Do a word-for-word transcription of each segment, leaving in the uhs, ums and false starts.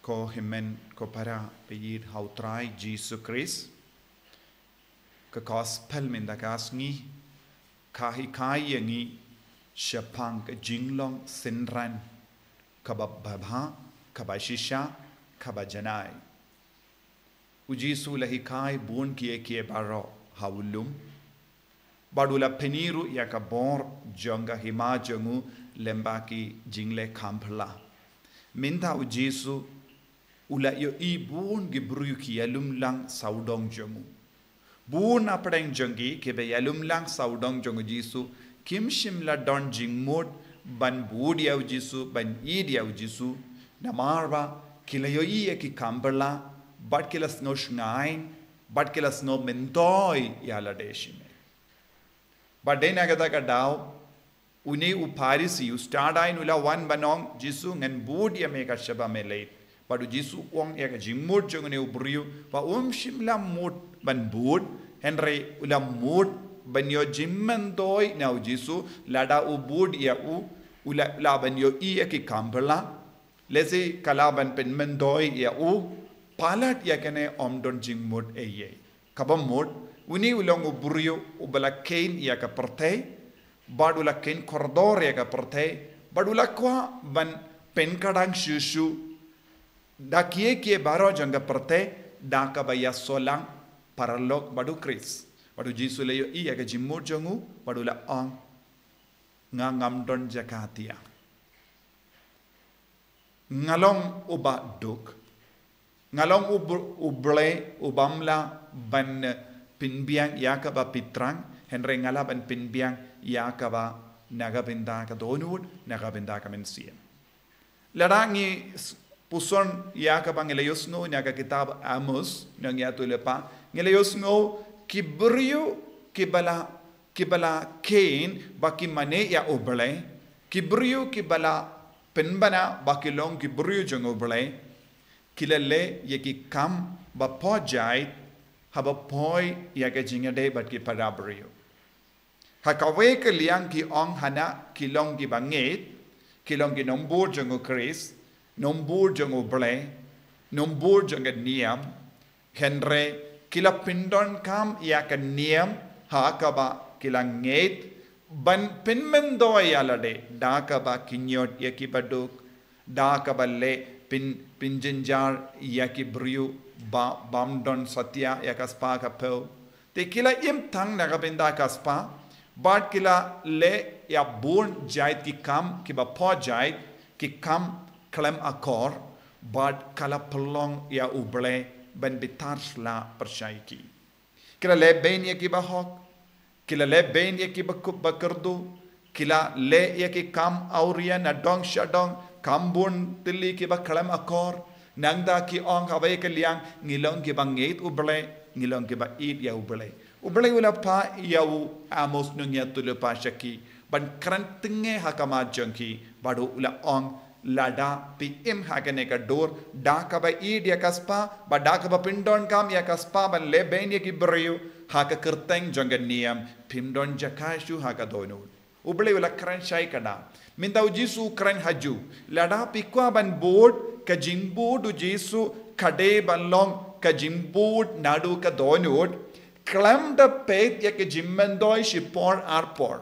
Ko hynmen ko para ba ïeit ha u Trai Jisu Khrist. Ka Gospel mynta ka sngi ka hikai ïa ngi shaphang ka jinglong synran kaba bha, kaba shisha, kaba janai. U Jisu u la hikai bun kiei kiei baroh ha u lum. Bad u la pyni ruh ïa ka bor jong ka hima jong u lyngba ki jingleh kham phylla. Mynta u Jisu u la ïohi bun ki briew ki ïalum lang sawdong jong u. Bun na pdeng jong ki kiba ïalum lang sawdong jong u Jisu kim shym la don jingmut ban bud ïa u Jisu, ban ïeit ïa u Jisu. Namar ba ki la ïohi ïa ki kham phylla bad ki la sngew shngaiñ bad ki la sngew myntoi ïa lade shimet. Bad dei na kata ka daw une u Pharisi u stad aiñ u la wan ban ong, Jisu, ngan bud ïa me ka shaba me leit. Bad u Jisu u ong ïa ka jingmut jong une u briew ba um shym la mut ban bud, hynrei u la mut ban ïoh jingmyntoi na u Jisu. Lada u bud ïa u, u la lah ban ïohi ïa ki kham phylla. Lehse ka lah ban pynmyntoi ïa u. Palat ïa kane ym don jingmut ei ei. Kaba mut, une u long u briew uba la kheiñ ïa ka pyrthei, bad u la kheiñ kordor ïa ka pyrthei, bad u la kwah ban pynkdang shuh shuh da kiei kiei baroh jong ka pyrthei da kaba ïasoh lang paralok bad u Khrist. Bad u Jisu u la ïohi ïa ka jingmut jong u bad u la ong, nga ngam don jaka tiah. Nga long uba duk. Nga long u br-, u Blei u bym lah ban pynbiang ïa kaba phi thrang, hynrei nga lah ban pynbiang ïa kaba na ka bynta ka dohnud, na ka bynta ka mynsiem. Lada ngi s-, puson ïa kaba ngi la ïohsngew na ka kitab Amos, nongïathuhlypa, ngi la ïohsngew ki briew kiba la, kiba la kheiñ ba ki mane ïa u Blei, ki briew kiba la pynbna ba ki long ki briew jong u Blei, ki la leh ïa ki kam ba poh jait, haba poi ïa ka jingïadei bad ki para briew. Ha kawei ka liang ki ong hana ki long kiba ngeit, ki long ki nongbud jong u Khrist, nongbud jong u Blei, nongbud jong ka niam, hynrei ki la pyndonkam ïa ka niam ha kaba ki la ngeit ban pynmyntoi ïa lade da kaba kynñiot ïa kiba duk, da kaba leh pyn, pynjynjar ïa ki briew ba, bym don satia ïa ka spah ka phew. Te ki la im tang na ka bynta ka spah, bad ki la leh ïa bun jait ki kam kiba poh jait, ki kam khlem akor, bad ka la pynlong ïa u Blei ban bitar sla pyrshah ïa ki. Ki la leh beiñ ïa kiba hok, ki la leh beiñ ïa kiba kup ba kyrduh, ki la leh ïa ki kam awria na dong sha dong, kam bun tylli kiba khlem akor. Nangta ki ong ha kawei ka liang, ngi long kiba ngeit u Blei, ngi long kiba ïeit ïa u Blei. U Blei u la phah ïa u Amos nongïathuhlypa sha ki ban kren tyngngoh ha khmat jong ki, bad u la ong, lada phi im ha kane ka dur da kaba ïeit ïa ka spah bad da kaba pyndonkam ïa ka spah ban leh beiñ ïa ki briew ha ka kyrteng jong ka niam, phim don jaka shuh ha ka dohnud. U Blei u la kren shai kata. Mynta u Jisu u kren ha ju. Lada phi kwah ban bud, ka jingbud u Jisu ka dei ban long ka jingbud naduh ka dohnud, khlem da peit ïa ka jingmyntoi shipor arpor.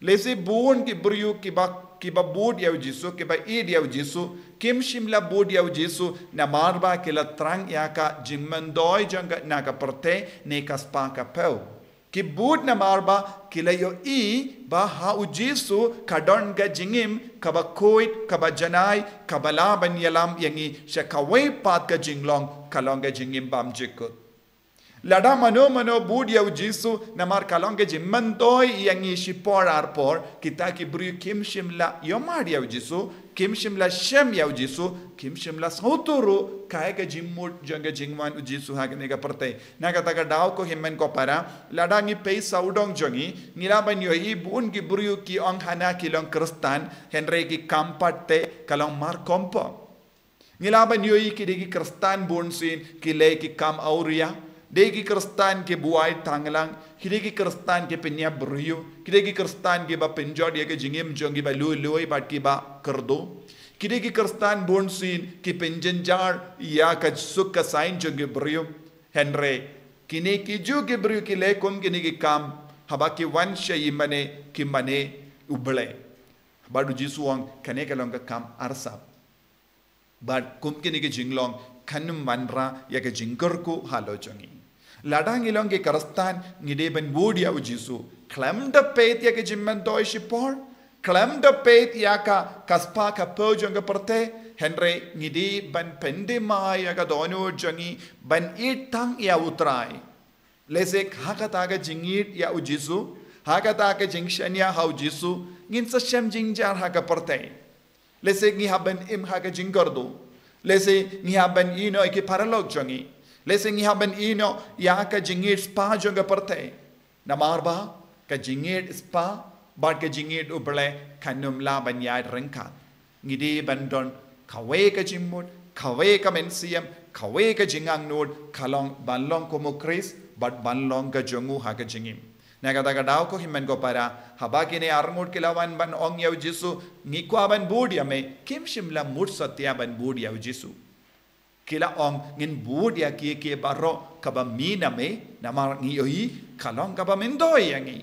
Lehse bun ki briew kiba, kiba bud ïa u Jisu, kiba ïeit ïa u Jisu, kim shym la bud ïa u Jisu namar ba ki la thrang ïa ka jingmyntoi jong ka na ka pyrthei ne ka spah ka phew. Ki bud namar ba ki la ïohi ba ha u Jisu ka don ka jingim kaba khuid, kaba janai, kaba lah ban ïalam ïa ngi sha kawei pat ka jinglong, ka long ka jingim bymjukut. Lada mano mano bud ïa u Jisu namar ka long ka jingmyntoi ïa ngi shipor arpor, kita ki briew kim shym la ïohmad ïa u Jisu, kim shym la shem ïa u Jisu, kim shym la sngewthuh ruh kaei ka jingmut jong ka jingwan u Jisu ha kane ka pyrthei. Na kata ka daw ko hynmen ko para, lada ngi peit sawdong jong ngi, ngi lah ban ïohi bun ki briew ki ong hana ki long Khristan, hynrei ki kam pat te ka long mar kompok. Ngi lah ban ïohi ki dei ki Khristan bunsien ki leh ki kam awria, dei ki Khristan ki buaid thanglang, ki dei ki Khristan ki pynïap briew, ki dei ki Khristan kiba pynjot ïa ka jingim jong kiba lui lui bad kiba kyrduh. Ki dei ki Khristan bun sien ki pynjynjar ïa ka suk ka saiñ jong ki briew. Hynrei kine ki ju ki briew ki leh kum kine ki kam haba ki wan sha i mane, ki mane U Blei. Bad U Jisu u ong kane ka long ka kam arsap. Bad kum kine ki jinglong kan ym wanrah ïa ka jingkyrkhu halor jong ngi. Lada ngi long ki Khristan, ngi dei ban bud ïa U Jisu. Khlem da peit ïa ka jingmyntoi shipor, khlem da peit ïa ka, ka spah ka phew jong ka pyrthei, hynrei ngi dei ban pyndem ïa ka dohnud jong ngi ban ïeit tang ïa U Trai. Lehse ha kata ka jingïeit ïa U Jisu, ha kata ka jingshaniah ha U Jisu, ngin sa shem jingjynjar ha ka pyrthei. Lehse ngi hap ban im ha ka jingkyrduh. Lehse ngi hap ban ïehnoh ïa ki paralok jong ngi. Lehse ngi hap ban ïehnoh ïa ka jingïeit spah jong ka pyrthei. Namar ba ka jingïeit spah bad ka jingïeit U Blei kan ym lah ban ïaid ryngkat. Ngi dei ban don kawei ka jingmut, kawei ka mynsiem, kawei ka jingangnud, ka long ban long kum U Khrist bad ban long ka jong u ha ka jingim. Na kata ka daw ko hynmen ko para, haba kine arngut ki la wan ban ong ïa U Jisu, ngi kwah ban bud ïa me, kim shym la mut satia ban bud ïa U Jisu. Ki la ong, ngin bud ïa kiei kiei baroh kaba mih na me, namar ngi ïohi ka long kaba myntoi ïa ngi.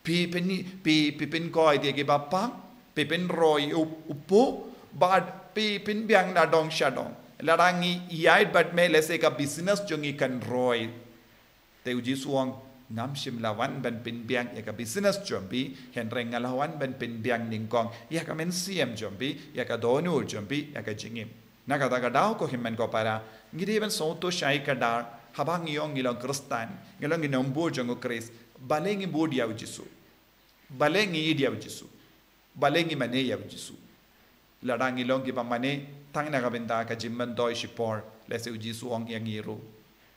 Phi pyn, phi, phi pynkoit ïa kiba pang, phi pynroi u, u phuh, bad phi pynbiang na dong sha dong. Lada ngi ïaid bad me, lehse ka business jong ngi kan roi. Te U Jisu u ong, ngam shym la wan ban pynbiang ïa ka business jong phi, hynrei nga la wan ban pynbiang nyngkong ïa ka mynsiem jong phi, ïa ka dohnud jong phi, ïa ka jingim. Na kata ka daw ko hynmen ko para, ngi dei ban sngewthuh shai kdar, haba ngi ong ngi long Khristan, ngi long ki nongbud jong U Khrist, balei ngi bud ïa U Jisu. Balei ngi ïeit ïa U Jisu. Balei ngi mane ïa U Jisu. Lada ngi long kiba mane tang na ka bynta ka jingmyntoi shipor, lehse U Jisu u ong ïa ngi ruh,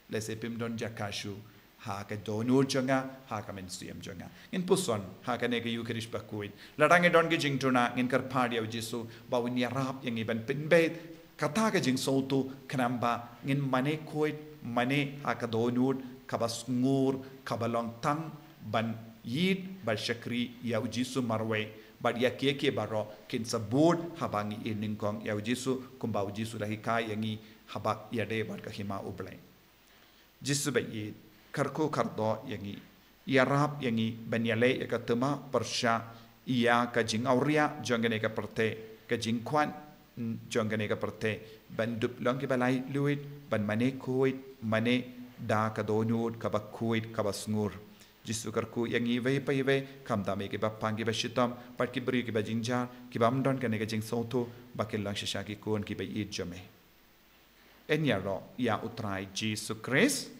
lehse phim don jaka shuh ha ka dohnud jong nga, ha ka mynsiem jong nga. Ngin puson ha kane ka Ïukharist bakhuid. Lada ngi don ki jingduna, ngin kyrpad ïa U Jisu ba un ïarap ïa ngi ban pynbeit kata ka jingsngewthuh, khnang ba ngin mane khuid, mane ha ka dohnud kaba sngur, kaba long tang ban ïeit bad shakri ïa U Jisu marwei, bad ïa kiei kiei baroh kin sa bud haba ngi ïeit nyngkong ïa U Jisu, kumba U Jisu u la hikai ïa ngi haba ïadei bad ka hima U Blei. Jisu ba ïeit, kyrkhu kyrdoh ïa ngi, ïarap ïa ngi ban ïaleh ïa ka thma pyrshah ïa ka jingawria jong kane ka pyrthei, ka jingkwah jong kane ka pyrthei, ban dup long kiba laitluid, ban mane khuid, mane da ka dohnud kaba khuid, kaba sngur. Jisu, kyrkhu ïa ngi iwei pa iwei, khamtam ïa kiba pang, kiba shitom, bad ki briew kiba jynjar, kibym don kane ka jingsngewthuh ba kin long shisha ki khun kiba ïeit jong me. Yn ïaroh ïa U Trai Jisu Khrist.